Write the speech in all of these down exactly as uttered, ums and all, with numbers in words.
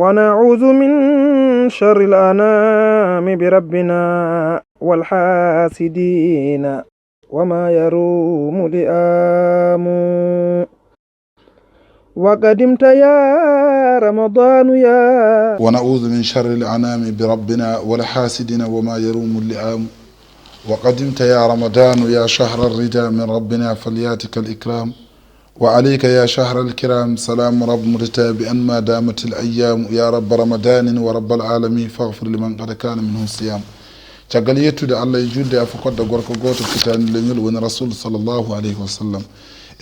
ونعوذ من شر الأنام بربنا والحاسدين وما يروم اللئام. وقدمت يا رمضان يا ونعوذ من شر الأنام بربنا والحاسدين وما يروم اللئام. وقدمت يا رمضان يا شهر الرضا من ربنا فلياتك الإكرام. وعليك يا شهر الكرام سلام رب مرتابا ما دامت الأيام يا رب رمضان ورب العالمين فاغفر لمن قد كان منه الصيام. Caggal yettude Allah e julde e afo kodda gorko gooto fitaani leñol woni Rasul sallallahu alayhi wa sallam.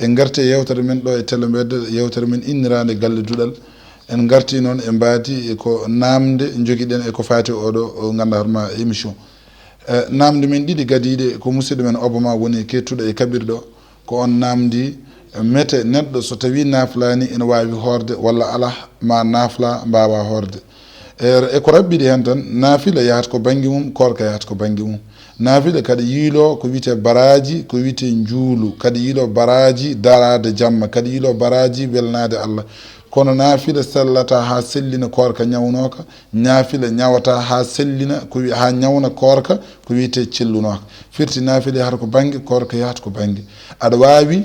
En ngarti e yewtere men ɗo e Tele Mbedda, yewtere men inniraande Galle Duɗal. En ngarti noon e mbaadi e ko naamnde njogiɗen e ko faati oɗo o ngannduɗaa hoore ma émission. Eh, naamnde men ɗiɗi gadiiɗe ko musidɗo men Obama woni keettuɗo e kaɓirɗo. Ko on naamndi, mete neɗɗo so tawii naaflaani ene waawi hoorde walla alaa ma naafla mbaawaa hoorde. E, e ko raɓɓiɗi heen tan, naafila yahat ko bannge mum, koorka yahat ko bannge mum. Naafila kadi yiiloo ko wiyetee baraaji, ko wiyetee njuulu, kadi yiiloo baraaji daraade jamma, kadi yiiloo baraaji welnaade Allah. Kono naafila sellataa haa sellina koorka ñawnooka, naafila ñawataa haa sellina, ko wi-, haa ñawna koorka, ko wiyetee cellunooka. Firti naafila yahat ko bannge, koorka yahat ko bannge. Aɗa waawi,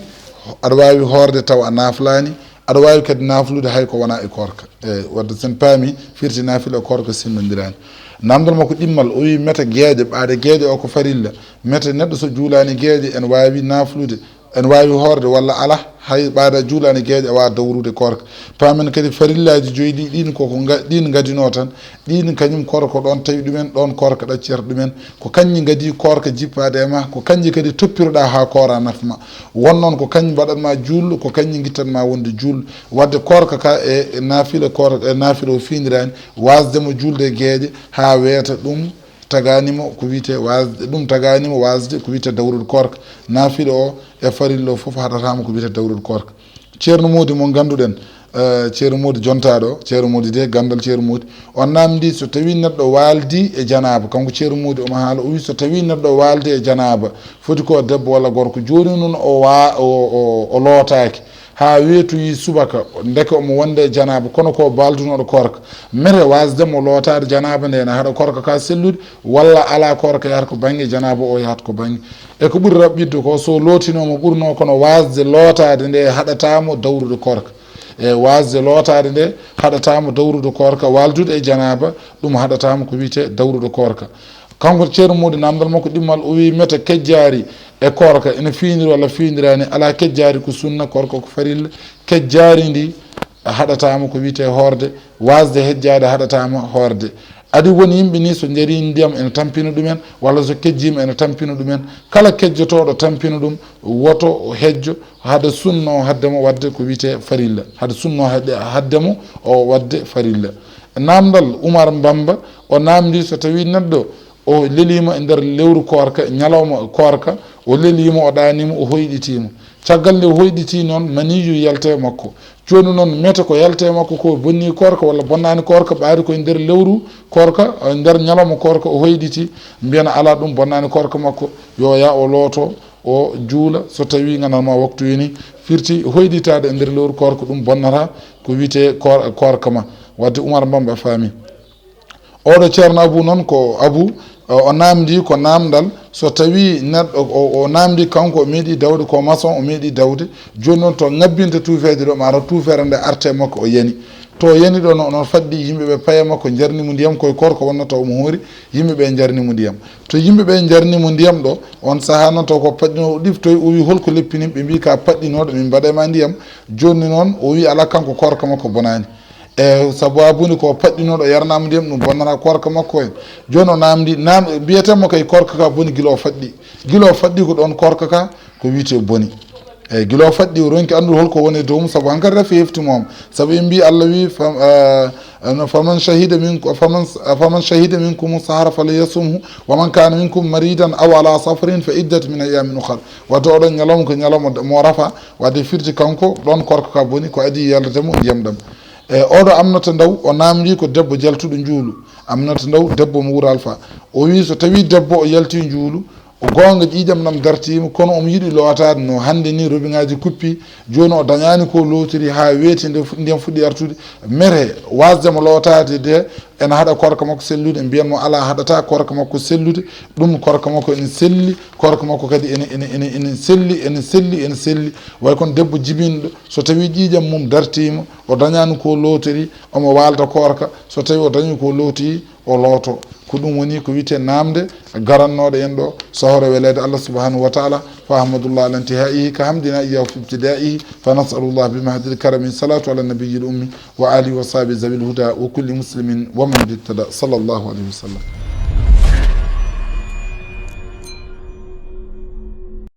aɗa waawi hoorde tawa a naaflaani, aɗa waawi kadi naaflude hay ko wonaa e koorka. Eey, wadde so en paami, firti naafila e koorka sennondiraani. Naamndal makko ɗimmal, o wii mete geeƴe, ɓaade geeƴe o ko farilla. Mete neɗɗo so juulaani geeƴe, ene waawi naaflude, ene waawi hoorde walla alaa, hay ɓaade a juulaani geeƴe, a waawaa dawrude koorka. Paamen kadi farillaaji joyi ɗi, ɗiin ko, ko nga-, ɗiin ngadinoo tan, ɗiin kañum koorka ko ɗoon tawi ɗumen, ɗoon koorka ɗaccirta ɗumen. Ko kañji ngadii koorka jippaade e ma, ko kañji kadi toppiroɗaa haa koora nafa ma. Won noon ko kañji mbaɗat ma juulɗo, ko kañji ngittat ma wonde juulɗo. Wadde koorka ka e, e naafila koorka, e naafila o fiiniraani, waasde mo juulde e geeƴe haa weeta ɗum tagaani mo ko wiyetee waasde, ɗum tagaani mo waasde ko wiyetee dawrude koorka. Naafila o e farilla o fof haɗataa mo ko wiyetee dawrude koorka. Ceerno Moodi mo ngannduɗen, eh, Ceerno Moodi jontaaɗo, Ceerno Moodi de, ganndal Ceerno Moodi. On naamndii so tawii neɗɗo waaldii e janaaba, kanko Ceerno Moodi omo haala, o wii so tawii neɗɗo waaldii e janaaba, foti ko debbo walla gorko. Jooni noon o wa-, o, o, o lootaaki, haa weetoyi subaka, ndeke omo wonde e janaaba, kono ko baaldunooɗo koorka. Mete waasde mo lootaade janaaba nde ene haɗa koorka ka sellude, walla alaa, koorka yahat ko bannge, janaaba o yahat ko bannge. E ko ɓuri raɓɓiɗde ko, so lootinooma ɓurnoo kono waasde lootaade nde haɗataa mo dawrude koorka. E waasde lootaade nde haɗataa mo dawrude koorka, waaldude e janaaba, ɗum haɗataa mo ko wiyetee dawrude koorka. Kanko Ceerno Moodi naamndal makko ɗimmal, o wii mete kejjaari e koorka ene fiiniri walla fiiniraani, alaa, kejjaari ko sunna, koorka ko farilla. Kejjaari ndi haɗataa mo ko wiyetee hoorde, waasde hejjaade haɗataa mo hoorde. Adi won yimɓe nii so njarii ndiyam ene tampina ɗumen, walla so kejjiima ene tampina ɗumen. Kala kejjotooɗo tampina ɗum, woto hejjo hade sunno hadde mo waɗde ko wiyetee farilla, hade sunno hadde, hadde mo o waɗde farilla. Naamndal Umar Mbamba, o naamndii so tawii neɗɗo o leliima e nder lewru koorka, ñalawma koorka, o leliima, o ɗaaniima, o hoyɗitiima. Caggal nde o hoyɗitii noon, maniyu yalti e makko. Jooni noon, mete ko yalti e makko ko bonnii koorka walla bonnaani koorka, ɓaade ko e nder lewru koorka, e nder ñalawma koorka o hoyɗitii, mbiyen alaa, ɗum bonnaani koorka makko, yo o yah o looto, o juula, so tawii nganndanma waktu yonii, firti hoyɗitaade e nder lewru koorka, ɗum bonnataa ko wiyetee koor-, koorka ma. Wadde Umar Mbamba faami. Oɗo Ceerno Abu noon ko Abu, o, o naamndii ko naamndal, so tawii neɗɗo, o, o naamndii kanko, o meeɗii dawde, ko maçon, o meeɗii dawde. Jooni noon to ŋabbinta tuufeeje ɗo, maa taw tuufeere nde arti e makko, o yani. To yani ɗo, no, no faɗɗi yimɓe ɓe paye makko, njarni mo ndiyam, ko e koorka wonnoo taw omo hoori, yimɓe ɓe njarni mo ndiyam. To yimɓe ɓe njarni mo ndiyam ɗo, on sahaa noon taw ko paɗɗinooɗo, o ɗiftoyi, o wii, "Hol ko leppini?" Ɓe mbii, "Ka paɗɗinooɗo, min mbaɗay ma ndiyam." Jooni noon, o wii, alaa, kanko koorka makko bonaani. E sabu a boni ko paɗɗinooɗo yarnaama ndiyam, ɗum bonnata koorka makko en. Jooni o naamndi, naam-, mbiyeten mo kay koorka ka boni gila o faɗɗi. Gila o faɗɗi ko ɗoon koorka ka ko wiyetee boni. Eyi, gila o faɗɗi o ronki anndude hol ko woni e dow mum, sabu hankadi rafi hefti mo. Sabu en mbii Allah wii, fam-, eh, no, "Faman shahida minku-, faman, faman shahida minkumu sahara falyasumhu, wa man kana minkum maridan aw ala safarin fa iddat min ayyamin ukhar." Wadde oɗon ñalawma ko ñalawma mo rafa, wadde firti kanko ɗoon koorka ka boni ko adii yaltata mo ndiyam ɗam. E oɗo Aminata Ndaw, o naamndii ko debbo jaltuɗo njuulu. Aminata Ndaw, debbo mo Wuro Alfa. O wii so tawii debbo o yaltii njuulu, O goonga ƴiiƴam nam dartiima, kono omo yiɗi lootaade no hannde ni, robiŋaaji kuppi. Jooni o dañaani ko lootiri haa weeti, nde fu-, ndiyam fuɗɗi artude. Mere waasde mo lootaade de, ena haɗa koorka makko sellude, mbiyan mo alaa, haɗata koorka makko sellude. Ɗum koorka makko ene selli, koorka makko kadi ene, ene, ene, ene selli, ene selli, ene selli. Way kono debbo jibinɗo, so tawi ƴiiƴam mum dartiima, o dañaani ko lootori, omo waalda koorka. So tawi o dañi ko looti, o looto. Ko ɗum woni ko wiyetee naamnde garannooɗo en ɗo, so hoore weleede Allah subhanahu wa ta'ala. Fa ahmadullah ala intihaihi, ka hamdina iyyahu fi ibtidaihi. Fa nas'alullah bi mahdi al-karami, salatu ala nabiyyi al-ummi wa alihi wa sahbihi zawi al-huda wa kulli muslimin wa man ihtada, sallallahu alayhi wa sallam.